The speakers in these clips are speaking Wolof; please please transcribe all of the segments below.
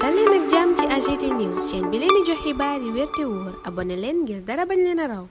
dal leen ak jàmm ci AGT News chaîne bi leen di jox xibaar yi wér te wóor abonné leen ngir dara bañ leen a raw.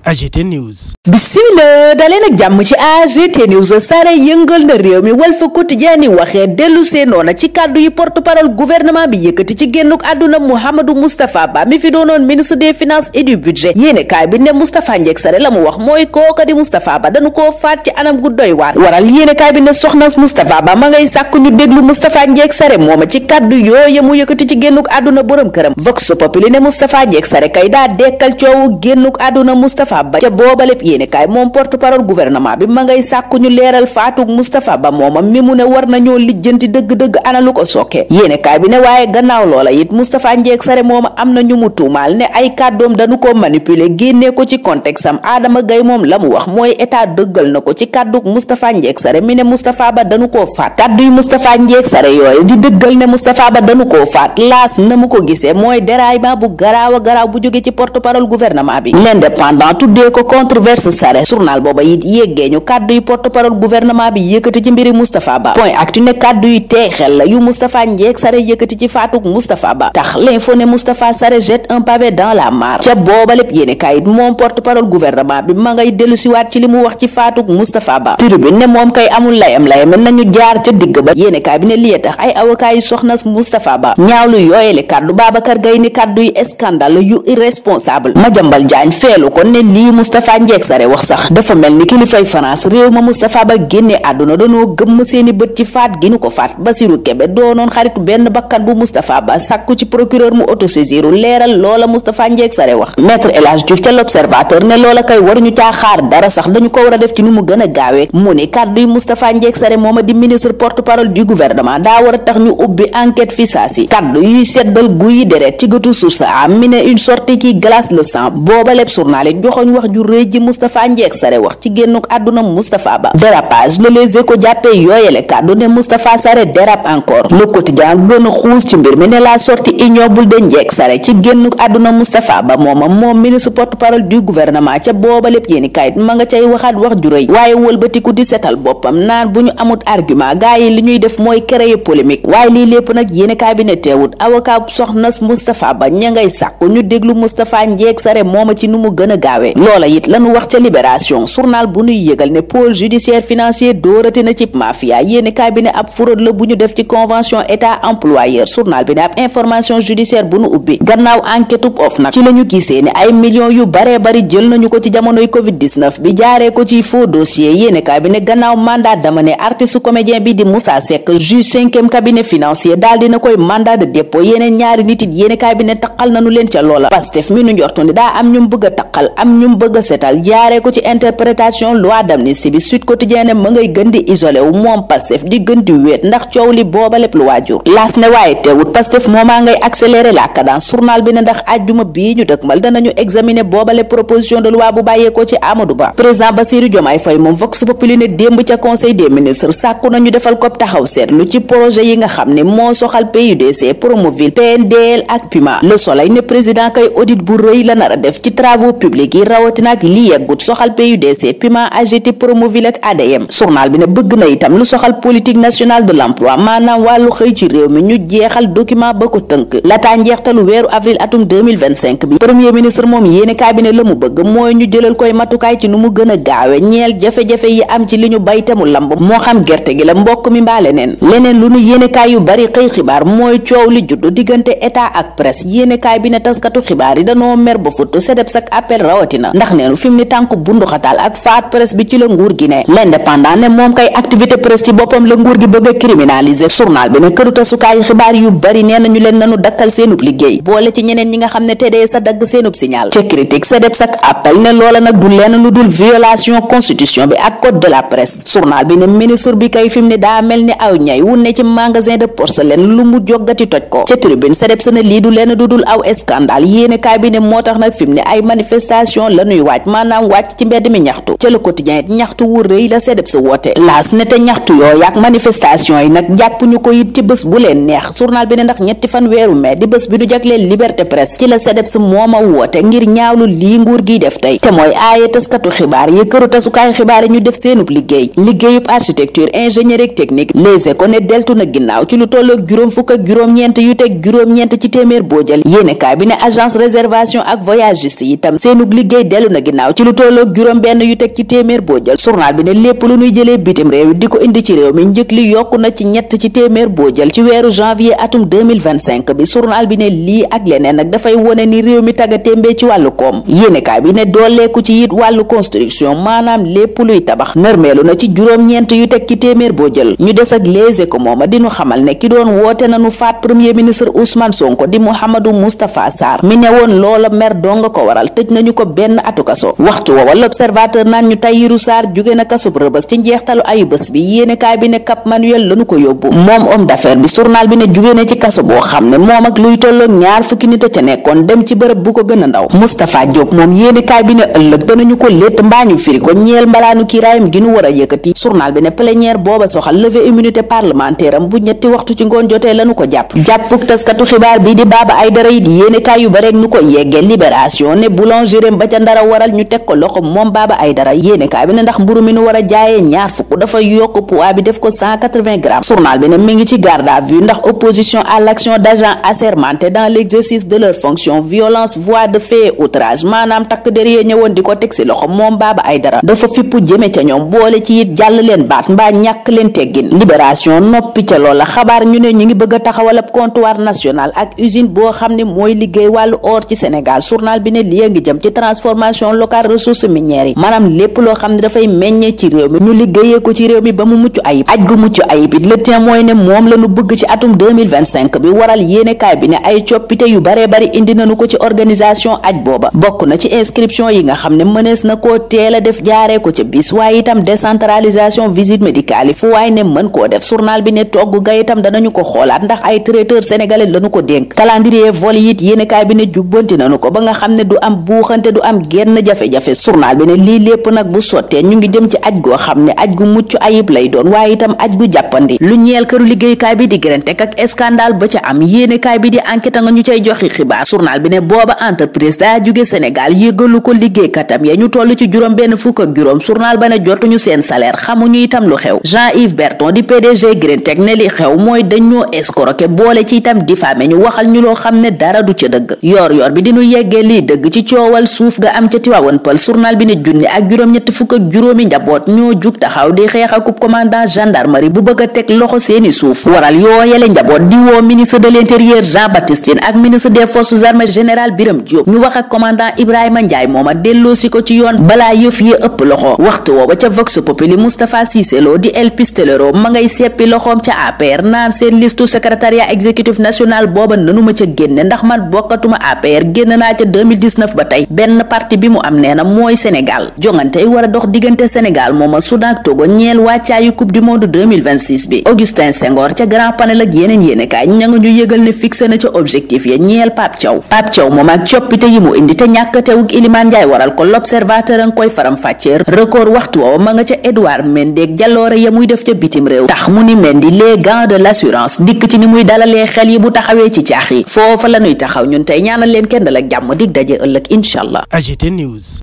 AGT News. Bismillah daleen ak jàmm ci AGT News. sare yëngal na réew mi Walf Quotidien waxee dellu see noona ci kàddu yi porte-parole gouvernement bi yëkkati ci génnuk àdduna Mouhamadou Moustapha Ba mi fi doonoon ministre des finances et du budget yéene kaay bi ne Moustapha Ndiek Sare la mu wax mooy kooka di Moustapha Ba dañu koo faat ci anam gu doy waar waral yéene kaay bi ne soxnas Moustapha Ba ma ngay sàkk ñu déglu Moustapha Ndiek Sare mooma ci kàddu yooye mu yëkkati ci génnuk àdduna borom këram Vox Populi ne Moustapha Ndiek Sare kay daa dekkal coowu génnuk àdduna Moustapha Ba ca booba lépp yéene kaay moom porte-parole gouvernement bi ma ngay sàkku ñu leeral faatug Moustapha Ba mooma mi mu ne war nañoo lijjanti dëgg-dëgg ana lu ko sokke yéene kaay bi ne waaye gannaaw loola it Moustapha Ndiek Sare mooma am na ñu mu tuumaal ne ay kàddoom dañu ko manipuler génnee ko ci contexte am Adama Gaye moom la mu wax mooy état dëggal na ko ci kàddug Moustapha Ndiek Sare mi ne Moustapha Ba dañu koo faat kàddu yi Moustapha Ndiek Sare yooyu di dëggal ne Moustapha Ba dañu koo faat laas na mu ko gisee mooy déraillement bu garaaw a garaaw bu jóge ci porte-parole gouvernement bi l'indépendant tuddee ko controverse Sare journal booba it yéggee ñu kàddu yi porte-parole gouvernement bi yëkkati ci mbiri Moustapha Ba point actu ne kàddu yi teexel la yu Moustapha Ndiek Sare yëkkati ci faatuk Moustapha Ba tax l'info ne Moustapha Sare jette un pavé dans la mare ca booba lépp yéene kayit moom porte-parole gouvernement bi ma ngay dellu siwaat ci li mu wax ci faatuk Moustapha Ba tribune ne moom kay amul layam nañu jaar ca digg ba yéene kaay bi ne lii tax ay avocat yi soxnas Moustapha Ba ñaawlu yooyele kàddu Babacar Gaye ni kàddu yi scandale yu irresponsable Madiambal Diagne feelu ko ne lii Moustapha Ndiek Sare wax sax dafa mel ni kilifay France réew ma Moustapha Ba génne àdduna doonoo gëmm seeni bët ci faat gi nu ko faat Basirou Kebe doonoon xaritu benn bakkan bu Moustapha Ba sàkku ci procureur mu autosaisiru leeral loola Moustapha Ndiek Sare wax maître El Hadj Diouf ca l'Observateur ne loola kay waruñu caa xaar dara sax dañu ko war a def ci nu mu gën a gaawee mu ni kàddu yi Moustapha Ndiek Sare mooma di ministre porte-parole du gouvernement daa war a tax ñu ubbi enquête fi saasi kàddu yuy seddal guyi deret ci gëtu source am mi ne une sortie qui glace le sang booba lépp journal yi joxoñ wax ju rëy ji Moustapha Ndiek Sare wax ci génnuk àdduna Moustapha Ba dérapage la Les Échos jàppee yooyele kàddu ne Moustapha Sare dérape encore le quotidien gën a xuus ci mbir mi ne la sortie ignoble de Ndiek Sare ci génnuk àdduna Moustapha Ba moom ministre porte-parole du gouvernement ca booba lépp yéeni kayit ma nga cay waxaat wax ju rëy waaye wëlbatiku di setal boppam naan bu ñu amut argument gaa yi li ñuy def mooy créer polémique waaye lii lépp nag yéeni kaay bi ne teewut avocat soxnas Moustapha Ba ña ngay sàkku ñu déglu Moustapha Ndiek Sare mooma ci nu mu gën a gaawee loola it lañu wax ca Libération journal bu ñuy yëgal ne pôle judiciaire financier dóorati na ci mafia yéeni kaay bi ne ab fraude la bu ñu def ci convention état employeur journal bi ne ab information judiciaire bu nu ubbi gannaaw enquête of nag ci la ñu gisee ne ay millions yu baree bari jël nañu ko ci jamonoy Covid-19 bi jaaree ko ci faux dossier yéeni kaay bi ne gannaaw mandat d'amener artiste comédien bi di Moussa Seck juge 5e cabinet financier daal dina koy mandat de dépôt yeneen ñaari nit it yéeni kaay bi ne taqal nañu leen ca loola Pastef mi nu njortu ne daa am ñum bëgg a taqal am ñum bëgg a setal jaaree ko ci interprétation loi d'amnistie bi Sud Quotidien ne ma ngay gën di isolé wu moom Pastef di gën di wéet ndax coow li booba lépp lu waajur laas ne waaye teewut Pastef moomaa ngay accélérer la cadence journal bi ne ndax àjjuma bii ñu dëkkmal danañu examiner booba lépp proposition de loi bu bàyyeekoo ci Amadou Ba président Bassirou Diomaye Faye moom Vox Populi ne démb ca conseil des ministres sàkku nañu defal ko taxaw seetlu ci projet yi nga xam ne moo soxal PUDC Promoville PNDL ak PUMA Le Soleil ne président kay audit bu rëy la nar a def ci travaux publics yi rawatina ak li yeggut soxal PUDC PUMA AGT Promoville ak ADM journal bi ne bëgg na itam lu soxal politique nationale de l'emploi maanaam wàllu xëy ci réew mi ñu jeexal document ba ko tënk lataa njeextalu weeru avril atum 2025 bi premier ministre moom yéene cabinet la mu bëgg mooy ñu jëlal koy matukaay ci nu mu gën a gaawe ñeel jafe-jafe yi am ci li ñu bay te mu lamb moo xam gerte gi la mbokk mi mbaa leneen lu nu yéenekaay yu bari xëy xibaar mooy coow li juddu diggante état ak presse yéenekaay bi ne taskatu xibaar yi danoo mer ba futt SEDEPS ak appel rawatina ndax neenu fi mu ni tànk bunduxataal ak faat presse bi ci la nguur gi ne l'indépendant ne moom kay activité presse ci boppam la nguur gi bëgg a criminaliser journal bi ne këru tasukaayu xibaar yu bari nee nañu leen nanu dakkal seenub liggéey boole ci ñeneen ñi nga xam ne tedee sa dagg seenub signal ca critique SEDEPS ak appel ne loola nag du lenn lu dul violation constitution bi ak code de la presse journal bi ne ministre bi kay fi mu ne daa mel ni aw ñay wu ne ci magasin de porcelaine lu mu joggati toj ko ca tribune SEDEPS ne lii du lenn du dul aw scandale yéene kaay bi ne moo tax nag fi mu ne ay manifestation la ñuy waaj maanaam wàcc ci mbedd mi ñaxtu ca Le Quotidien it ñaxtu wu rëy la CDEPS woote laas ne te ñaxtu yooyu ak manifestation yi nag jàpp ñu ko it ci bés bu leen neex journal bi ne ndax ñetti fan weeru mai di bés bi nu jagleel liberté presse ci la CDEPS mooma woote ngir ñaawlu lii nguur gi def tey te mooy aaye taskatu xibaar yi këru tasukaay xibaar yi ñu def seenub liggéeyub architecture ingénierie ak technique Les Échos ne deltu na ginnaaw ci lu tolloog juróom fukk ak juróom-ñeent yu teg juróom-ñeent ci téeméer boo jël yéenekaay bi ne agence réservation ak voyagiste yi itam seenub liggéey dellu na ginnaaw ci lu tolloog juróom benn yu teg ci téeméer boo jël journal bi ne lépp lu ñuy jëlee bitim réew di ko indi ci réew mi njëkk li yokku na ci ñett ci téeméer boo jël ci weeru janvier atum 2025 bi journal bi ne lii ak leneen nag dafay wone ni réew mi tagga témbee ci wàllu koom yéenekaay bi ne dooleeku ci it wàllu construction maanaam lépp luy tabax nërmeelu na ci juróom-ñeent yu teg ci téeméer boo jël ñu des ak Les Échos mooma dinu xamal ne ki doon woote nanu faat premier ministre Ousmane Sonko di Mouhamadou Moustapha Sarr mi ne woon loola mer donga ko waral tëj nañu ko benn atu kaso waxtu woowa L'Observateur naan ñu Tahirou Sarr jóge na kasub Rëbës ci njeextalu ayu bés bi yéenekaay bi ne Cap Manuel lañu ko yóbbu moom homme d'affaires bi journal bi ne jóge na ci kaso boo xam ne moom ak luy tolloog ñaar fukki nit a ca nekkoon dem ci bërëb bu ko gën a ndaw Moustapha Diop moom yéenekaay bi ne ëllëg danañu ko létt mbaa ñu firi ko ñeel mbalaanu kiiraayam gi nu war a yëkkati journal bi ne plénière booba soxal levée immunité parlementaire am bu ñetti waxtu ci ngoon jotee lañu ko jàppuk taskatu xibaar bi di Baba Aïdara yi di yéenekaay yu bare nu ko yeggee Libération ne boulangerie ba ca Ndara waral ñu teg ko loxo moom Baba Aïdara yéenekaay bi ne ndax mburu mi nu war a jaayee ñaar fukk dafa yokk poids bi def ko 180 grammes journal bi ne mi ngi ci garde à vue ndax opposition à l'action d'agents assermentés dans l'exercice de leur fonction violence voies de fait et outrage maanaam takk der yee ñëwoon di ko teg ci loxo moom Baba Aïdara dafa fippu jëme ca ñoom boole ci it jàll leen baat mbaa ñàkk leen teggin Libération noppi ca loola xabaar ñu ne ñu ngi bëgg a taxawal ab comptoir national ak usine boo xam ne mooy liggéey wàllu or ci Sénégal journal bi ne lii ngi jëm ci transformation locale ressources minières yi maanaam lépp loo xam ne dafay meññee ci réew mi ñu liggéeyee ko ci réew mi ba mu mucc ayib aj gu mucc ayib it Le Témoin ne moom la ñu bëgg ci atum 2025 bi waral yéenekaay bi ne ay coppite yu baree bari indi nañu ko ci organisation aj booba bokk na ci inscription yi nga xam ne mënees na koo teel a def jaaree ko ca bis waaye itam décentralisation visite médicale yi fu waaye ne mën koo def journal bi ne togg ga itam danañu ko xoolaat ndax ay traiteur sénégalais lañu ko dénk calendrier vol yi it yéenekaay bi ne jubbanti nañu ko ba nga xam ne du am buuxante du am genn jafe-jafe journal bi ne lii lépp nag bu sottee ñu ngi jëm ci aj goo xam ne aj gu mucc ayib lay doon waaye itam aj gu jàppandi lu ñeel këru liggéeykaay bi di Grentec ak scandale ba ca am yéenekaay bi di enquête nga ñu cay joxi xibaar journal bi ne booba entreprise daa jóge Sénégal yëgalu ko liggéeykatam ya ñu toll ci juróom benn fukk ak juróom journal ba ne jotuñu seen salaire xamuñu itam lu xew Jean-Yves Berton di PDG Grentec ne li xew mooy dañoo escroquer boole ci itam diffamé ñu waxal ñu loo xam ne dara du ca dëgg yor bi dinu yeggee lii dëgg ci coowal suuf ga am ca Tivaouane Peulh journal bi ne junni ak juróom-ñetti fukk ak juróomi njaboot ñoo jug taxaw di xeex akub commandant gendarmerie bu bëgg a teg loxo seeni suuf waral yooyele njaboot di woo ministre de l'intérieur Jean-Baptiste Tine ak ministre des forces armées général Birame Diop ñu wax ak commandant Ibrahima Ndiaye mooma delloosi ko ci yoon balaa yëf yi ëpp loxo waxtu wooba ca Vox Populi Moustapha Cissé Lo di El Pistolero ma ngay seppi loxoom ca APR naan seen listu secrétariat exécutif national booba nanu ma ca génne ndax man bokkatuma APR génn naa ca 2019 ba tey benn parti bi mu am nee na mooy Sénégal jongante yi war a dox diggante Sénégal mooma Soudan ak Togo ñeel wàccaayu coupe du monde 2026 bi Augustin Senghor ca grand panel ak yeneen yéenekaay ña nga ñu yëgal ne fixé na ca objectif ya ñeel Pape Thiaw moom ak coppite yi mu indi te ñàkkatewug Iliman Ndiaye waral ko L'Observateur a nga koy faram fàcceer record waxtu woowa ma nga ca Edouard Mendy ak jaloore ya muy def ca bitim réew tax mu ni Mendy les gants de l'assurance dikk ci ni muy dalalee xel yi bu taxawee ci caax yi foofa la ñuy taxaw ñun tey ñaanal leen kenn dal ak jàmm dig daje ëllëg inshallah. AGT News.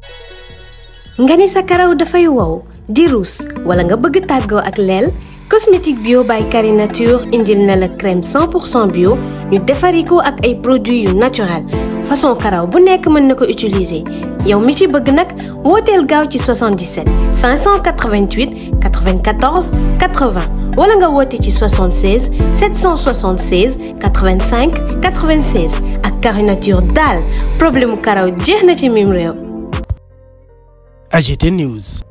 nga ni sa karaw dafay wow di ruus wala nga bëgg tàggoo ak leel cosmétique bio by Carine Nature indil na la crème 100% bio ñu defari ko ak ay produits yu naturel façon karaw bu nekk mën na ko utiliser yow mi ci bëgg nag wooteel gaaw ci 77 588 94 80 wala nga woote ci 76 776 85 96 ak Carine Nature daal problème mu karaw jeex na ci mim réew. AGT News.